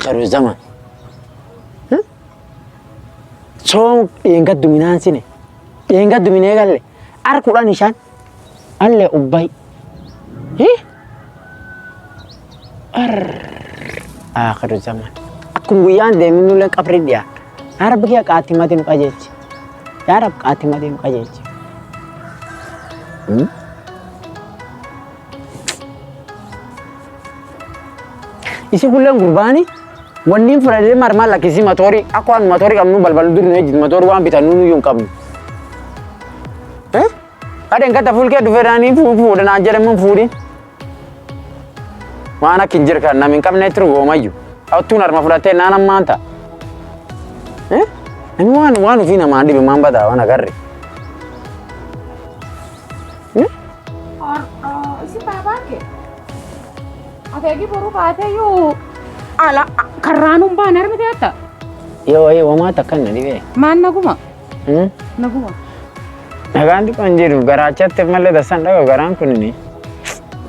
Aakhiru zaman. Soom dheengaddu minaan sine. Dheengaddu minee galle. Ar 15. Alle ubbay. Ar aakhiru zaman. Akkum guyyaan deemin nullee qabri dhiyaa. Yaa Rabbi kiyya qaatimati nu qajeelchi. Yaa Rabbi qaatimati nu qajeelchi. Isi kulleen gurbaani wanni fudhatee marmaan lakkisii matoorii akka waan matoorii qabnu balbal dur nu ejjitu matoorii waan bitannu nuyyuu hin qabnu. Adeen kata fuulkee dhufee naanii fuudha naan jedhamu fuudhi. Waan akka hin jirre kan namni hin qabne turu goomayyu. Ottuun harma fudhattee naan ammaan ta'a. Namni waan waan ofii namaan dhibe maan badaa waan agarre. Isin baabaa kee. Ateegi boruu baatee yoo ala karraanuun baan harmi teetta. Yoo ee wamaa takka na dhibee. Maan naguma? Naguma. Nagaan xiqqoo hin jiru garaachatti malee dasaan dhaga garaan kun ni.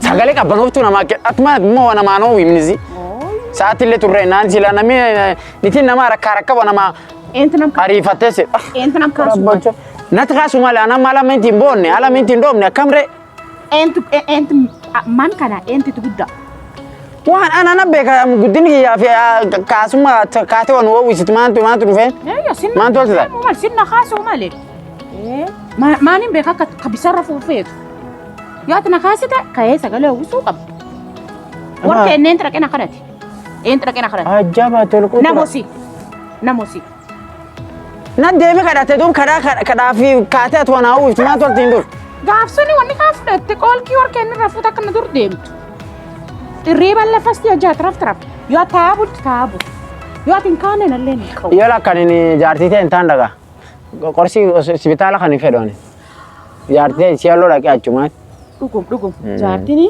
Sagalee qabbanooftuu namaa atuma immoo namaan hoo himnisi. Sa'aatii illee turre naan sila namni nitiin namaa rakkaa rakka namaa Eentu nam ariifattee si. Eentu nam kaasu malee. Natti kaasu malee anam ala minti hin boonne ala minti hin dhoofne akkam ree. Eentu eentu man kana eentutu guddaa. Waan ana na beeka guddinni kiyyaa fi kaasuma kaatee waan woowwisitu maantu maantu dhufee. Eeyyo sinna. Maantu wal ta'a? Maal sinna kaasuu malee. Maaniin beeka akka kabisarra fuufeetu. Yoo ati na kaasite ka'ee sagalee uwwisuu qabda. Warra enneen xiraqina kadhate. Een xiraqina kadhate. Ajjaba tolquu. Namosi. Namosi. Na deeme kadhate duub kadhaa kadhaa fi kaatee ati waan hawwiiftu maantu walitti hin dhufu. Gaafsuni wanni kaa fudhatte qoolkii warqee inni rafuu takka na dur deemtu. Irriiban lafasti hojjaa taraf taraf. Yoo taa bultu taa bultu. Yoo ati hin kaane nallee hin ka'u. Yoo lakkan inni jaartii ta'e hin taan dhagaa. Qorsi hospitaala kan hin fedhu ani. Jaartii ta'e si'alloo dhaqee achumaan. Dhugum dhugum. Jaartini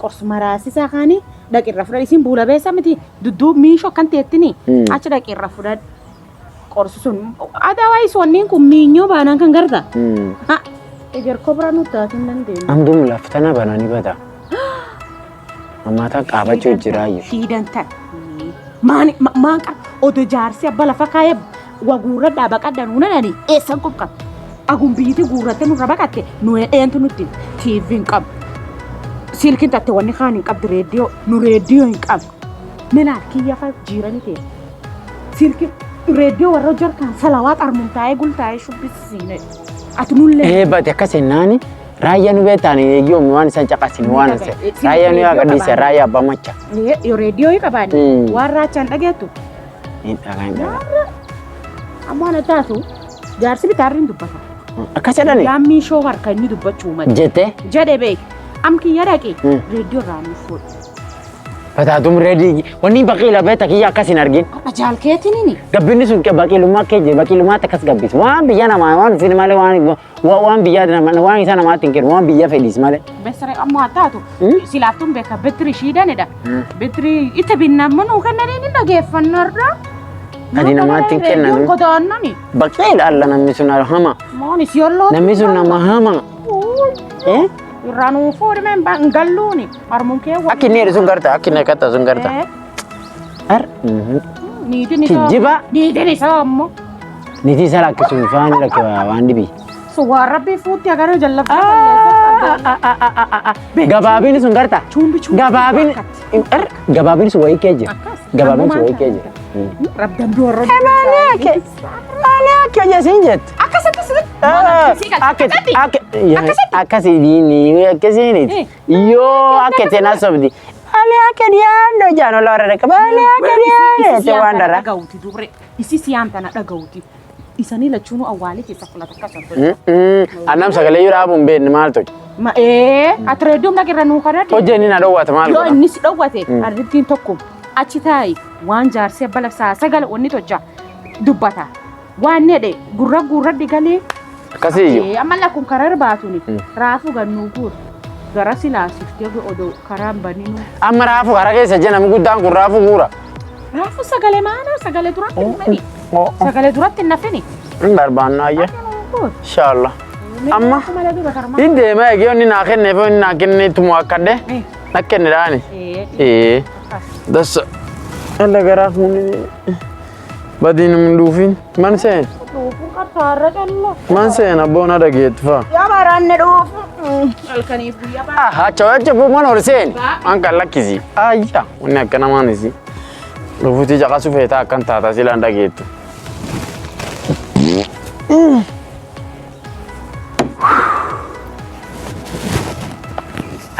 qorsuma raasisaa kaani dhaqirra fudhadhi. Isin buula beessa miti dudduub miishoo akkan teettini achi dhaqirra fudhadhi. Qorsi sun otherwise wanniin kun miinyoo baanaan kan garta. Ha eger kobra nu taatin dandeenyu. Amduum laftana bananii bada. Ammaata qaabachuu jiraayyuu. Shiidan tan. Maan maan qaba odo jaarsi abba lafa kaayee wa guurradhaa baqadha nuun jedhani eessan qub qabda. Agum biyyiti guurratte nurra baqatte nu eentu nutti TV hin qabnu. Silkiin tatte wanni kaan hin qabdu reediyoo nu reediyoo hin qabnu. Milaal kiyya fa jiirani ta'e. Silki reediyoo warra jarkaan salawaat armum taa'ee gultaa'ee shubbisiine. Ati nullee. Ee bate akkas jennaani raayyaa nu beektaan eeyyoomi waan isaan caqasin waan Ni dhagaye. raayyaa nu yaa gadhiise raayyaa abbaa macha. Yoo reediyoo hin qabaanne waan raachaan dhageettu. Hin dhagaa hin dhagaa. Ammoo ana taatu jaarsi bitaarri hin dubbata. Akkas jedhani Yaammii shoo harka inni dubbachuu malee. jettee Jedhe beek. Am kiyya dhaqe reediyoo irraa nuuf fuudhe. bataatum reedii wanni baqiila beekta kiyya akkas hin argin. Har'a jaalkeetiniini. Gabbinni sun baqiilummaa kee jira baqiilummaatti akkas gabbis waan biyya namaa waan ofii malee waan waan biyya nama waan isa namaatti hin kennu waan biyya fedhiis malee. Besere ammoo haa taatu silaaftuun beeka betiri shiidanidha. Betiri itti binnaan manuu kennaniin hin dhageeffannarra. Ati namaatti hin kennan. Godaannani. Baqiila alla namni sun hama Moonis yolloo. namni sun nama hama. Eh? Irraa nuu fuudhime hin galluuni. Harmuun kee Akki inni jedhu sun garta akki inni akkata sun garta. Ar. Niitiin isaa. Kijjiba. Niitiin isaa ammoo. Niitii isaa lakkisuun faani lakke waan dhibii. Sun waan rabbii fuutti agaruu jallabdee Gabaabin sun garta. Chumbi chumbi. Gabaabin ar gabaabin sun wayii kee jira. Akkas. Gabaabin sun wayii kee jira. Rabdambii warra. Maali akka jesiin jette. Akkasitti sitti. Akkasii diinii akkasiiniti. Yoo akka itti na sobdi. Maali akka dhiyaanno jaan ola warra dhaqa. Maali akka dhiyaanno waan dara. Dhaga'uuti dubre. Isi siyaan tana dhaga'uuti. Isanii lachuunuu awwaalee keessa filata akkasuma. Annam sagalee yoo dhaabuun beekne maal tolche. Ma ee ati reediyoo dhaqirra nuu kadhadhe. Hojii inni na dhoowwata maal Yoo godha. inni si dhowwate arrittiin tokko achi taa'i waan jaarsee abba labsaa sagal wanni tolcha dubbata. Waan jedhe gurra gurradhi galee. Akkasii iyyuu. Amma lakkun karaa irbaatuni raafuu gannuu guur gara silaasiftee odoo karaan baninuu. Amma raafuu karaa keessa jira namni guddaan kun raafuu guura. Raafuu sagalee maana sagalee duratti hin nafini. Sagalee duratti hin nafini. Hin barbaannu ayya. Inshallah. Amma hin deema eegee inni naa kenneef inni naa kenne tumu akkadhe na kenne dhaani. Ee. Dassa. Alla garaa kun badiin hin dhuufin. Man seen. Dhuufuun qarsaarra calla. Man seen abboon dhageettu fa'a. Yaa baraanne dhuufu. Halkaniif guyyaa ba'a. Ah, acha acha bu mana ol seen. An kan lakkisi. Ayya, wanni akkana maan isi. Dhufuutii caqasu feetaa akkan taata silaan dhageettu.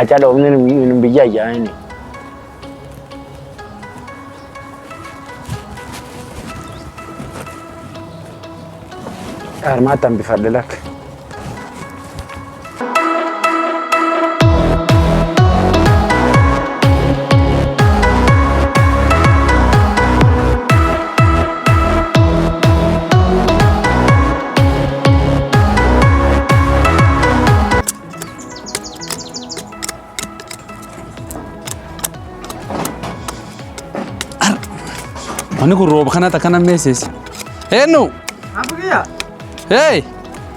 Acha dhoofni biyya ayyaa'ini. Armaatti hambifadhe lakka. Wanni kun rooba kanatti akkana meessees. Eenyu? Abbiya, Hey!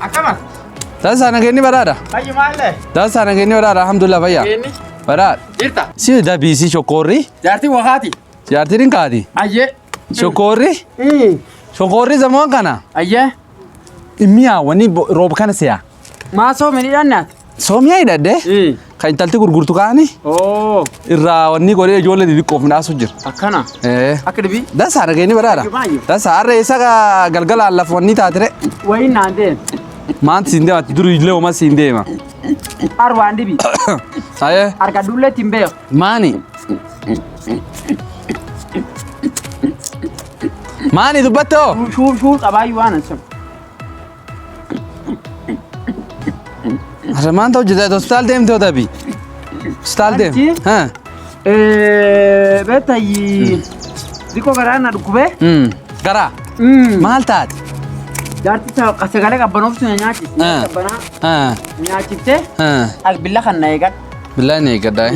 akkama? Taasisaa nageenyi badhaadha. Fayyu maallee? Taasisaa nageenyi badhaadha. Alhamdulillah fayyaa. Nageenyi? Badhaadha. Jirta? Si dabiisii shokkoorri. Jaartii wakaati. Jaartiin hin kaati. Ayyee. Shokkoorri. Shokkoorri zamoon kana. Ayyee. Mi'a wanni rooba kana si'a. Maa soomini dhannaati? Soomiyaa hidhadhee. Kan intalti gurgurtu kaani Oo, irraa wanni godhee ijoollee xixiqqoof midhaasu jira. akkana. Eh. Akka dhibii? Dasaa nageenyi badhaadha. Baay'ee. Dasaa harree isa galgalaan lafa wanni taatire. Wayiin naan deem. Maanti siin deema duri illee homaa siin deema. Arwaan dhibii. Ayee. Harka dulleetti hin beeku. Maani? Maani dubbattoo? Shuur shuur qabaayyuu waan an Asa maanta hojjetaa hospitaal deemtee dabi? Hospitaal deem. Anchi? Haa. Beektayyi xiqqoo garaa na dhukkubee. Garaa. Maal taate? Jaartii sagalee qabbanooftu na nyaachiste. Ah. Qabbanaa Haa. nyaachifte. Haa. Billa kan na eegan. Billaan ni eeggadhaa.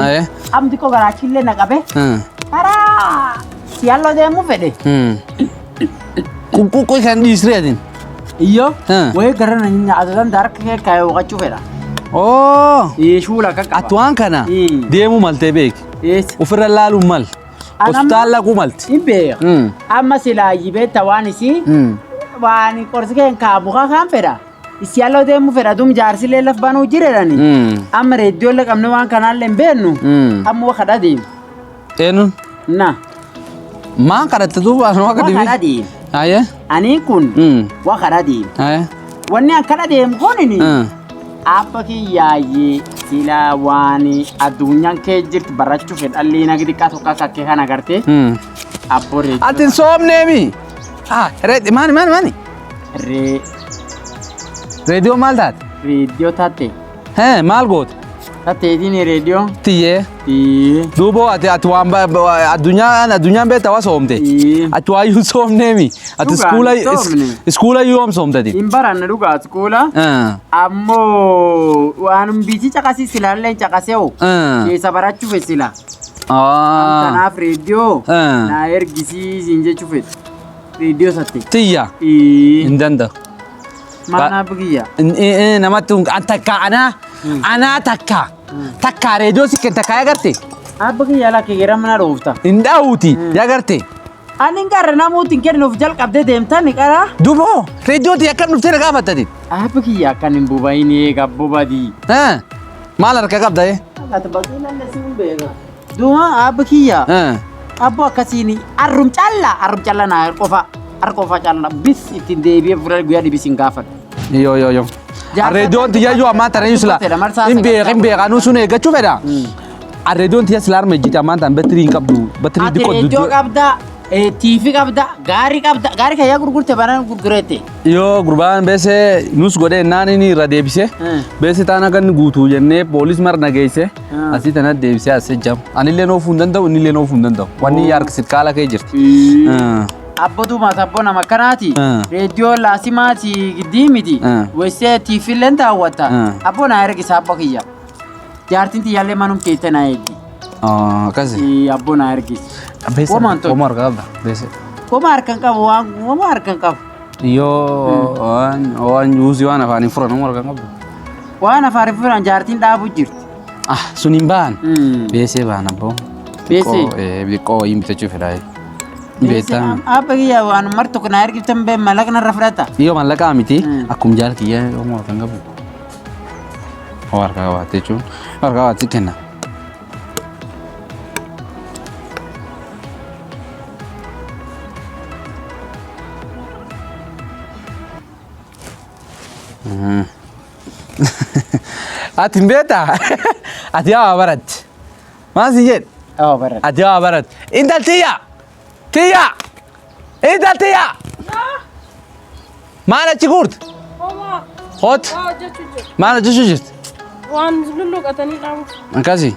Ayee. Am xiqqoo garaachillee na qabe. Haa. Karaa siyalloo deemuu fedhe. Quqquqquu kan dhiisree atin. Iyyoo. Ah. Wayii gara na nyaata danda'an harka kee kaayee hooqachuu fedha. Oo. Shuula akka qaba. Ati waan kana Mm. deemuu maltee beeki. Eessa? Ofirra laaluun mal. An amma- Hospitaala laquu malti. Hin beeku. Mm. Amma silaayyii beekta waan isii. Mm. Waan qorsi kee kaamu kaan fedha. Siyalloo deemuu fedha dum jaarsilee laf banuu jireedhani. Mm. Amma reediyoolee qabne waan kanaallee hin beeknu. Mm. Amma waa kadhaa deemu. Eenyuun? Na. Maan kadhatte duuba anuma akka Waa dhibii? kadhaa deemu. Ayee. Ani kun Mm. waa kadhaa deemu. Ayee. Wanni an kadhaa deemu kunini. Mm. Abba kiyyaayyee silaa waan addunyaan kee jirtu barachuu fedhallee nagi xiqqaa tokko akka kee kana agartee Mm. abboo reediyoo. Ati hin soomneemi? Ah, reedi maani maani maani? Ree Reediyoo maal taate? reediyoo taate. Hee maal goote? Tateetiin reediyoo. Tiyyee. Ii. Duuba ati ati waan addunyaan addunyaan beektaa waa soomte. Ii. Ati waa iyyuu soomneemi. Ati Dhugaan iskuula soomne. iskuula iyyuu yoom soomte ati? Hin baranne dhugaa iskuula. Ah. Ammoo waan biitii caqasii silaallee caqasee hoo. Ah. Keessa barachuu fedhe sila. Ah. Kanaaf reediyoo Ah. naa ergisiisin jechuu fedhe. Reediyoo satte. Tiyya. Ii. Hin danda'u. Maal kiyya. Namatti an takka anaa anaa takka takka reediyoo si kenna takka agarte Abba kiyya lakkee gara mana dhoofta. hin dhaawuti agarte Ani hin qarre namooti hin kennuuf jalqabdee deemtan qara. duboo reediyooti akkam dhuftee na gaafattati Abba kiyya akkan hin bubayin eega bobadii. Maal harka qabda ee Ati baqiilallee si hin beeka. Duuma abba kiyya. Abbo akkasiin arrum calla arrum calla naa qofa har qofa calla bis ittiin deebi'ee fuula guyyaa dhibis hin gaafadhu. Yoo yoo yoo. Reediyoon tiyya iyyuu ammaan tana iyyuu sila hin beeka hin beeka anuu sun eeggachuu fedha. Reediyoon tiyya sila harma ejjite ammaan tana battirii hin qabdu battirii Ati diqqoo reediyoo qabda, tiifi qabda, gaarii qabda, gaarii kayyaa gurgurte banaan gurgureette. Yoo gurbaan beesee nus godhee naan inni irra deebise beesee taana kan guutuu jennee poolis mara nageesse asii tana deebisee asii jam. Anillee oofuu hin danda'u innillee oofuu hin danda'u. Wanni harkisit kaala kee jirti. Abbo duumaas abboo nama akkanaati. Mm. Reediyoo laasimaati giddii miti. Mm. Weessee tiifillee daawwata. Mm. Abboo naa ergisa abboo kiyya. Jaartiin tiyyaallee manum keessa naa eegdi. Akkasi. Abboo naa ergisa. Beesee Womaan tolche. homaa harka qabda beesee. Wama harkan qabu waan wama harkan qabu. Yoo waan waan juusii waan afaaniin furan homaa harka qabdu. Waan afaan furan jaartiin dhaabu jirti. Ah sun hin ba'an. Beesee ba'an abboo. Beesee? Xiqqoo wayii bitachuu fedhaa. Beektaa. Abba kiyya waan mar tokko naa ergiftan bee mallaqa narra fudhata. Iyo mallaqaa miti akkuma jaal kiyya yommuu harkaan qabu. Hoo harkaa qabaatte jechuun harkaa qabaatte kenna. Ati hin beektaa? Ati yaa baratti. Maal si jedhe? Awwa baratti. Ati yaa baratti. Intal tiyya! Tiyya! Intal tiyya! Maal achi guurte? Homaa Hot! waa hojjechuu jiru. Maal hojjechuu jirti? Waan lulluuqatanii dhaabu. Akkasi.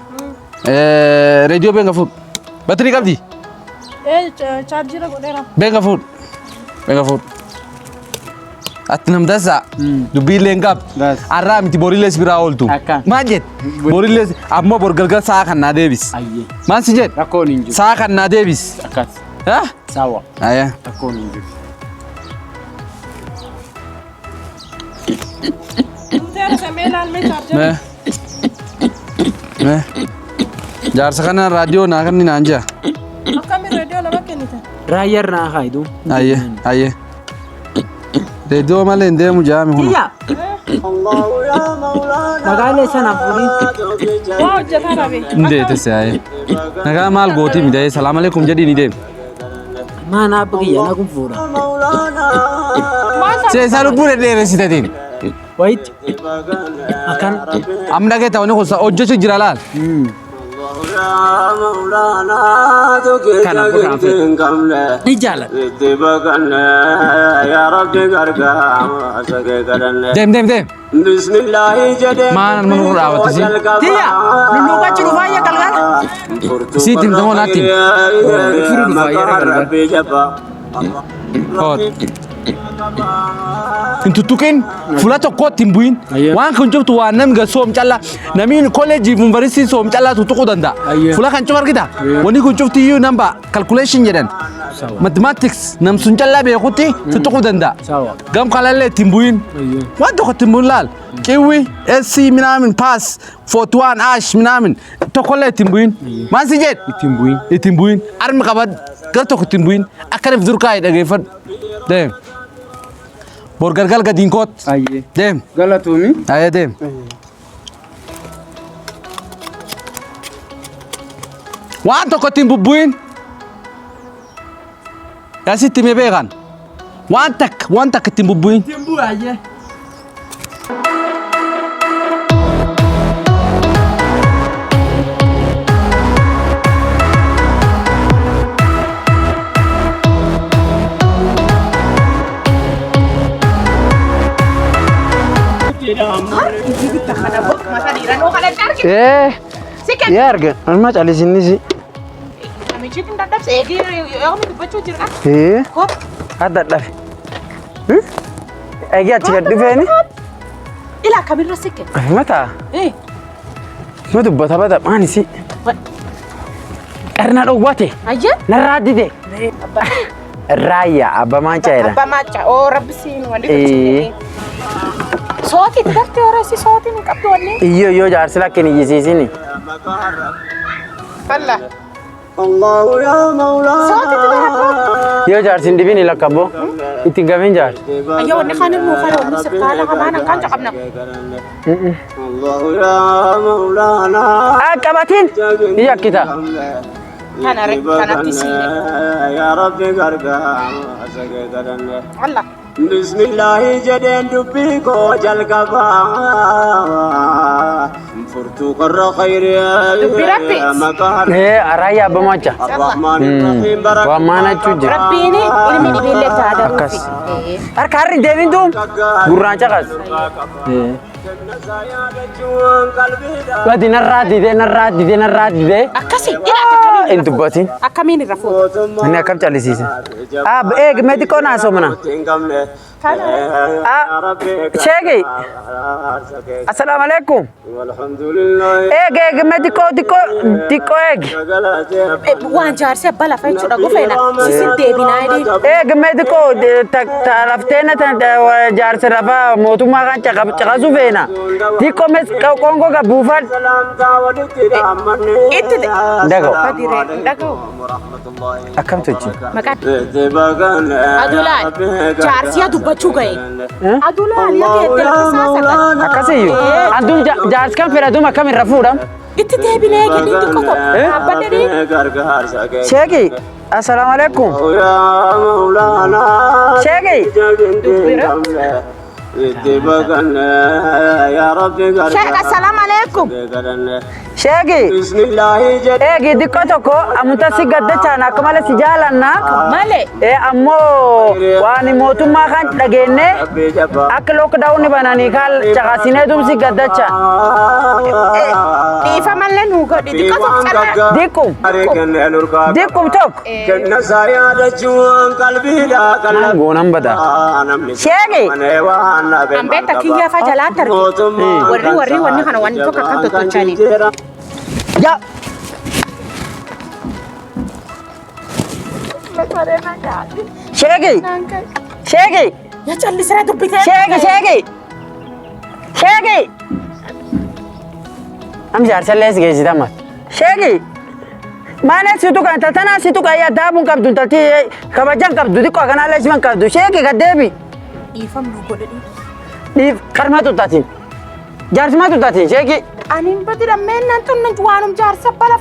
Reediyoo beenga fuudhu. Batirii qabdi? Ee chaarjiira godheera. Beenga fuudhu. Beenga fuudhu. Ati nam dansaa. Dubbii illee hin qabdu. Bas. Arraa miti borillee si biraa ooltu. Akkaan. Maal jette? Borillee ammoo bor galgal sa'a kan naa deebis. Ayyee. Maal si jedhe? Rakkoon hin jiru. Sa'a kan naa deebis. Akkas. Ha? Sawa. Ayya. Rakkoon hin jiru. Guuteera samee ilaalmee chaarjera. Mee. Mee. Jaarsa kana raadiyoo naa kanni naan jira. Akkamiin reediyoo nama kennite? Raayyaa irraa haayidu. Ayyee. Ayyee. Reediyoo malee hin deemu jaami kun. Kiyya. Magaalee sana fuudhii. Waa hojjetaa dhabe. Hin deetesse ayyee. Nagaa maal gootii midhee salaam aleekum jedhii ni deemi. Maan abba kiyya na kun fuudha. Seesaa lubbuu dhedheeressiteetiin. Wayitti. Akkan. Amma dhageetta wanni kun hojjechuu jira laal. Kana bukaan fedhu. Ni jaalladha. Deem deem deem. Maan mana kun dhaabatti si. Tiyya lulluuqachi dhufaa galgala. Sitti himte moo naatti himte? Furu dhufaa galgala. Hoot. Hin tuttuqin fuula tokkotti hin bu'in. Ayyee. Waan kun cuftu waan namni gad soom callaa. Namni kolleejii fi yuunivarsiitiin soom callaa tuttuquu danda'a. Ayyee. Fuula kan cufa argita. Ayyee. Wanni kun cufti iyyuu namba calculation jedhan. Sawa. Mathematics nam sun callaa beekutti tuttuquu danda'a. Sawa. Gam kalallee ittiin bu'in. Ayyee. Waan tokko ittiin bu'in laal. Qiwwi SC minaamin pass 41 ash minaamin tokkollee ittiin bu'in. Maal si jedhe? Ittiin bu'in. Ittiin bu'in. Armi qabadhu. Gara tokko ittiin bu'in. Akka nuuf dur kaa'e dhageeffadhu. Deem. Bor galgal gadiin koot. Ayyee. Deem. Galatoomii. Ayyee deem. Waan tokko ittiin bubbu'in. Asitti himee beekan. Waan takka waan takka ittiin bubbu'in. Ittiin bu'u ayyee. Eh, yaa argan, amma callisinnis. Namichi dadhabse eegee yoomii dubbachuu jira. Eh, Kop. adda dhabe. Eegee achi gad dhufeeni. Ilaa kamirra sikke. Mataa, Eh. nu dubbata bata maanisi. Qarna dhowwate, Ayyee. narraa dide. Raayyaa abbaa mancaa jedha. Abbaa maachaa. Oo rabbi siin wanti Eh. Sootii itti galtee horeessi sootiin hin qabdu wanni. Iyyoo iyyoo jaarsi lakkin iyyisiisini. Falla. Sootii itti galtee. Yoo jaarsi hin dhibin lakkabboo. Itti hin gamin jaarsi. Ayyoo wanni kaan immoo kana wanni sirkaala hamaan akkaan caqabna. Ah, qabatiin! Iyya akkita. Kana kanatti siine. Alla. Bismillaahi jedheen dubbii koo jalqabaa furtuu qorra khayrii Dubbii Rabbi. maqaa Eh, raayyaa abbaa mancaa. Arrahmaan Irrahiim Waan maana jechuu jira. Rabbiin ilmi dhibiillee ta'a Akkas. Harka harri hin deemin duum. Gurraan caqas. Badi narraa didee narraa didee narraa didee. Akkasi ilaa akkamiin Hin dubbatin. Akkamiin irra fuuta. Inni akkam callisiise. Ah, eeg mee xiqqoo naa soomana. Ah, sheeki. Assalaamu alaikum. Eeg eeg mee xiqqoo xiqqoo xiqqoo eeg. Waan jaarsi abbaa lafaa jechuudha gofeena. Sisin deebinaa jedhee. Eeg mee xiqqoo ta laftee na jaarsa lafaa mootummaa kan caqasuu feena. feena. Xiqqoo mes qoonqoo gad buufadhu. Itti Dhaga'u. Badiree dhaga'u. Akkam tolchi? Maqaan Adulaan jaarsiyaa dubbachuu ga'e. Adulaan yaa geeddarsisaa sagal. Akkasiyyuu. Anduun jaarsi kan fedha duuma akkam irra fuudham? Itti deebinee gadi xiqqoo tokko dhaabbadhanii. Sheeki, assalaamu alaikum. Sheeki. Sheek assalaamu alaikum. Sheeki. Eegi xiqqoo tokko amunta si gaddachaan akka malee si jaalanna. Malee. Ee ammoo waan mootummaa kan dhageenye akka lockdown bananii kan caqasinee duum si gaddacha. Dhiifamallee nuu godhi xiqqoo tokko callaa. Diqqum. Diqqum tokko. Maal goonan bada? Sheeki. Ambeetta kiyyaa faa jalaatti arge. Warri warri wanni kana wanni tokko akkan tottolchanii. Ya. Sheeki. Sheeki. Yaa callisee dubbitee. Sheeki sheeki. Sheeki. Am jaarsallee si geessitama. Sheeki. Maana si tuqa intaltanaa si tuqa yaa daabuun qabdu intalti kabajaan qabdu xiqqoo akkanaallee siman qabdu sheeki gad deebi. Dhiifam nuu godhi. Dhiif qarmaa tuttaatiin. Jaarsummaa tuttaatiin sheeki. Ani hin badira meennaan tun waanum jaarsa bala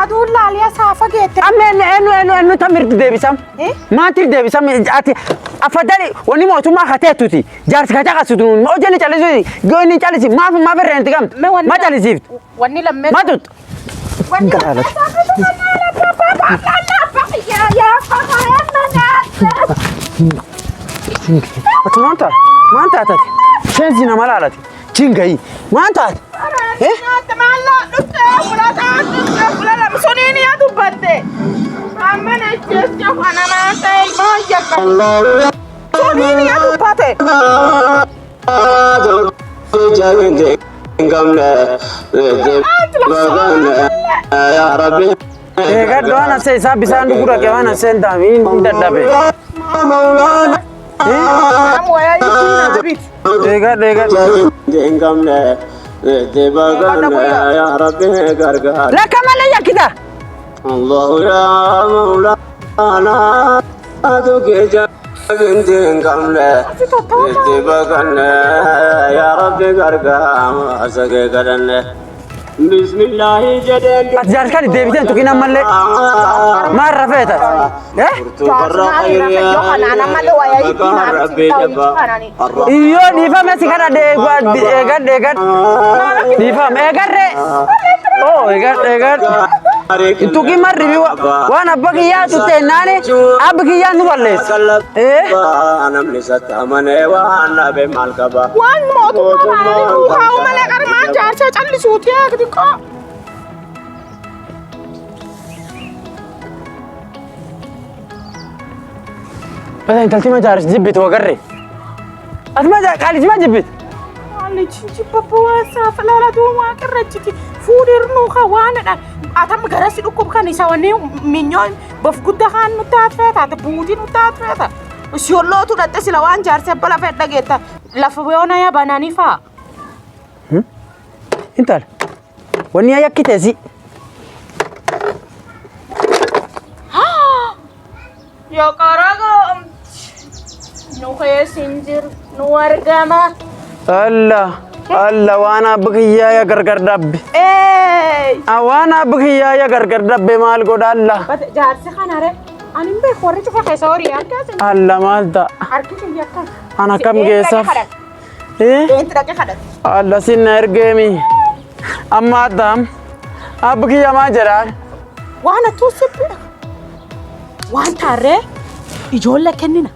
aduun laaliyaa saafa geette. Amma eenyu eenyu eenyu eenyu tamirti deebisam. Maantir deebisam ati afadali wanni mootummaa kateetuti jaarsi ka caqasitu hojjenni callisuuti goonni callisi maaf maaf irra hin gamtu ma callisiiftu Wanni lammee. ma tut. Wanni Galaalati. Ati maal taate? Maal taate ati? Seensi nama laalati. Chingayi. Maal taate? Eh? Eegadhu waan asee isaa bisaan dhuguu dhaqee waan asee hin taane hin dadhabe. Eegadhu eegadhu. Lakka malee yakkita. الله يا مولانا يا ربي بسم الله جدل Ati jaarsi kan deebiteen tuqin ammallee maal rafeeta? Eh? Iyyoo dhiifame si kana eegadhu eegadhu. Dhiifame eegadhe. Oo eegadhu eegadhu. Tuqin marri waan abba kiyyaa tutte naani abba kiyyaa nu balleessa. Eh? Namni sattamane waan dhabe maal qaba? Waan mootummaa baananii duukaa malee qarmaan jaarsa callisuuti eegdi qoo. Bata intalti ma jaarsi jibbitu agarre. Ati ma qaalichi ma jibbitu? Qaalichi jibba saafa laala duumaa qirrachiti fuudhirnuu ka waanadha. Atam garasi dhukkub kan isa wanni minyoon bof guddaa kan nutti haatfeeta buutii nutti haatfeeta. Siyollootu dhatte sila waan jaarsa abba lafa dhageetta lafa yoona yaa bananii faa. Intala wanni yaa yakkiteesi. Yoo qaragoo nu keessa hin jiru nu argama. Allah Allah waan abba kiyyaa yaa gargar dhabbe. Waan abba kiyyaa yaa gargar dhabbe maal godha Allah. Jaarsi kana re ani hin beeku warri cufa keessa horii akkas. Allah maal ta'a? Harki kiyya akkas. An akkam geessaaf? Eh? Eentu dhaqee kadhate? Allah sinna ergeemi. Amma addaam abba kiyya maal jedhaan? Waan attuu sibbi. Waan taarree ijoollee kennina.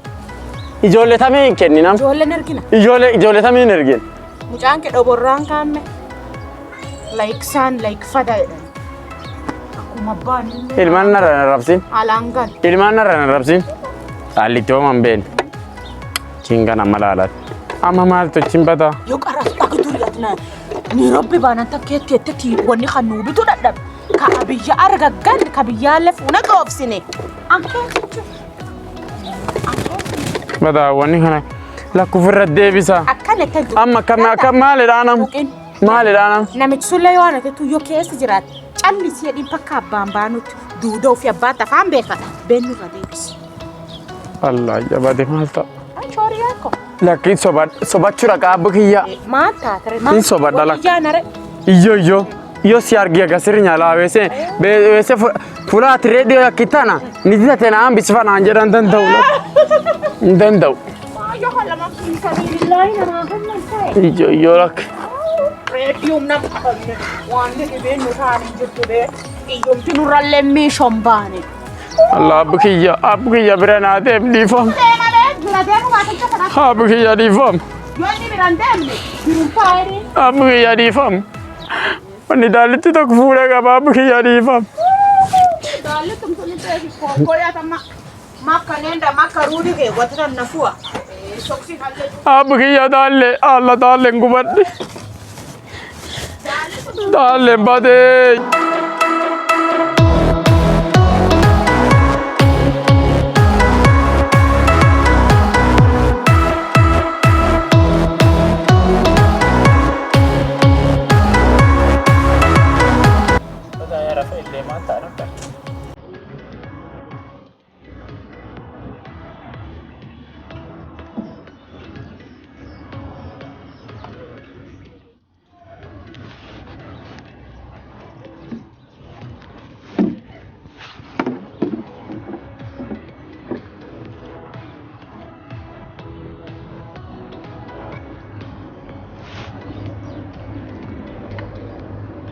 Ijoollee tamii hin kenninam. Ijoolleen ergina. Ijoollee ijoollee tamii hin ergin. Mucaan kee dhoborraan kaamme. Like saan like fada jedhan. Akkuma abbaan illee Ilmaan narra hin arrabsin. alaan gal. Ilmaan narra hin arrabsin. Qaallitti hooman beenu. Cinqan amma laalaati. Amma maaltu cimbataa? Yoo qaratu dhaga duriyaati na Nairobi baanan takkeetti ettetti wanni kan nuu bitu dadhabe. Ka biyya argaggan ka biyyaallee fuuna qoobsine. Ankeetichu. Badaa wanni kana lakkuufirra deebisa. Akka Akkana itti hin Amma akkam akkam maalidhaa nam? Tuqin. Maalidhaa nam? Namichi sullee yoo anate yoo keessa jiraate callisii jedhiin bakka abbaan baanutti duuda ofii abbaan tafaan beekata beennu irra deebisi. Allah jabate maal ta'a? Anchoori yaakko. Lakki sobachuu dhaqa abba kiyya. Maal taatare? Hin sobadha lakka. Ijaanare. Iyyo iyyo. Iyyo si argi agasirri nyaalaa weese weese fuula ati reediyoo yakkitana niti tate na hambisifa naan jedhan danda'u. Hin danda'u. Yoo halama fi sabilillahi namaa humna hin ta'e. Iyyo iyyo lakki. Reediyoon nama qabanne waan dhibeen nurraan hin jirtu bee iyyumti nurrallee meeshaan baane. Allah abba kiyya abba kiyya bira naa deem dhiifam. Deema bee bira deemu maaticha kana. Abba kiyya dhiifam. Yoo inni biraan deemne jiruun faayidii. Abba kiyya dhiifam. Wanni daallitti tokko fuula qaba abba kiyya dhiifam. Daalli tumtuun ta'e konkolaata makka nenda makka ruudi kee wata nafua. Soksiin hallee Abba kiyya daalle alla daalleen gubadhe. Daalleen badee.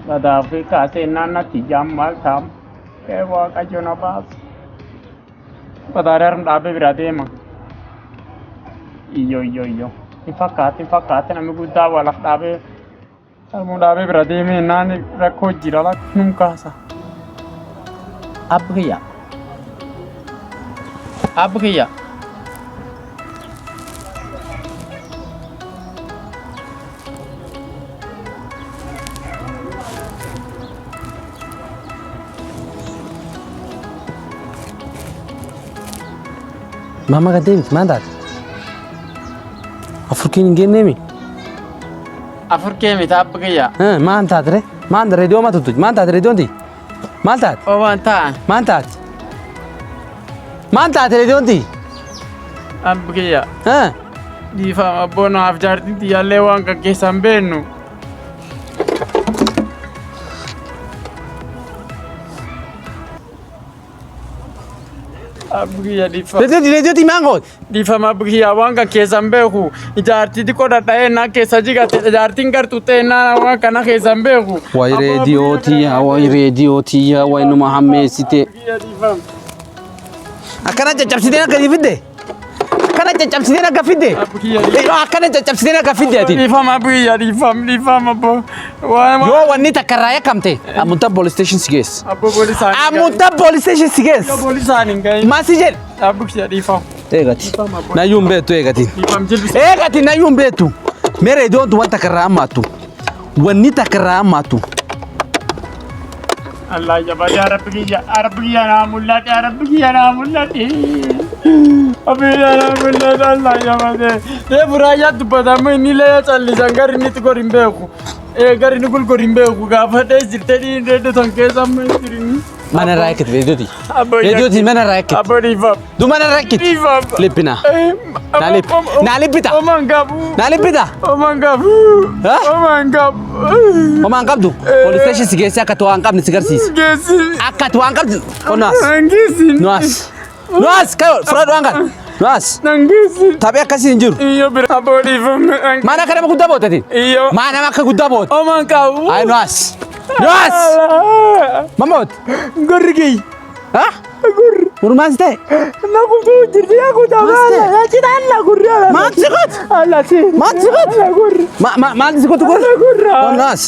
Badaafi kaasee naannatti ijaan maal ta'am? Ee Waaqayyo na baasa. Badaaree harma dhaabee bira deema. Iyyo iyyo iyyo. Hin fakkaate hin fakkaate namni guddaa waa laf dhaabee harmuu dhaabee bira deemee naan rakkoo jira lakki kaasa. Abba kiyya. Abba kiyya. Mama kan deemti maal taate? Afur kiin hin kenneemi? Afur kee miti abba kiyya. Maal taate ree? Maal reediyoo maa tuttu? Maal taate reediyoon tii? Maal taate? Obaan ta'a. Maal taate? Maal taate reediyoon tii? Abba kiyya. Dhiifama abboo naaf jaartiin tiyyaallee waan gaggeessan beennu. Abba kiyya dhiifama. Reediyoo tii maal goote? Dhiifama abba kiyya waan gaggeessan beeku. Ijaartii xiqqoo dhadha'ee naa keessa jigate ijaartiin gartuu ta'e naa waan kana keessan beeku. Wayi reediyoo tiyya, wayi reediyoo tiyya, wayi numa hammeessite. Kiyya dhiifama. Akkana caccabsiteen akka fidde? Akkana caccabsiteen akka fidde? Abba kiyya dhiifama. Akkana caccabsiteen akka fidde ati? Dhiifama abba kiyya dhiifama dhiifama abboo. Waan Yoo wanni takka irraa yakkamte Amuntaa police station si geessa. Abboo poolisaan. Amuntaa police station si geessa. Poolisaan hin gahin. Maal si jedhe? Abba kiyya dhiifama. Eegati. Nayyuu hin beektu eegati. Dhiifama jilbisa. Eegati nayyuu hin beektu. Mee reediyoon tun wanta takka irraa hammaattu. Wanni takka irraa hammaattu. Allah jabaa yaa Rabbi kiyya yaa Rabbi kiyya naa mul'ate yaa Rabbi kiyya naa mul'ate. Rabbi kiyya naa mul'ate Allah jabaatee. Ee furaayyaa dubbatama inni illee yoo callisan garri inni itti gori hin beeku. Ee garri inni gulgori hin beeku gaafadhee jirtee dhiin reeddu tan keessa amma hin jirin. Mana irraa eeggate reediyooti. Abboo Reediyooti mana irraa eeggate. Abboo dhiifama. Du mana irraa eeggate. Dhiifama. Liphina. Naa liphi. Naa liphita. Omaan qabu. Naa liphita. Omaan qabu. Ha? Omaan qabu. Homaa hin qabdu. Police station si geessee akka to'aa hin qabne si garsiisa. Geessi. Akka to'aa hin qabne. Qonnaas. Nangeessi. Nuwaas. Nuwaas kayo fudhadhu waan kana. Nuwaas. Nangeessi. Taphee akkasii hin jiru. Iyo bira. Abboo dhiifama. Maan akka nama guddaa bootatiin? Iyo. Maa nama akka guddaa boote? Omaan qabu. Ayi nuwaas. Nuwaas. Mamoot. Gorri kiyya. Ha? Gurmaan si ta'e? Na kutuu jirti yaa kutaa Maal baala. Cidhaan la gurri ala. Maal si godhu? Ala si. Maal si godhu? Ala gurri. Maal si godhu gurri? Gurra. Nuwaas.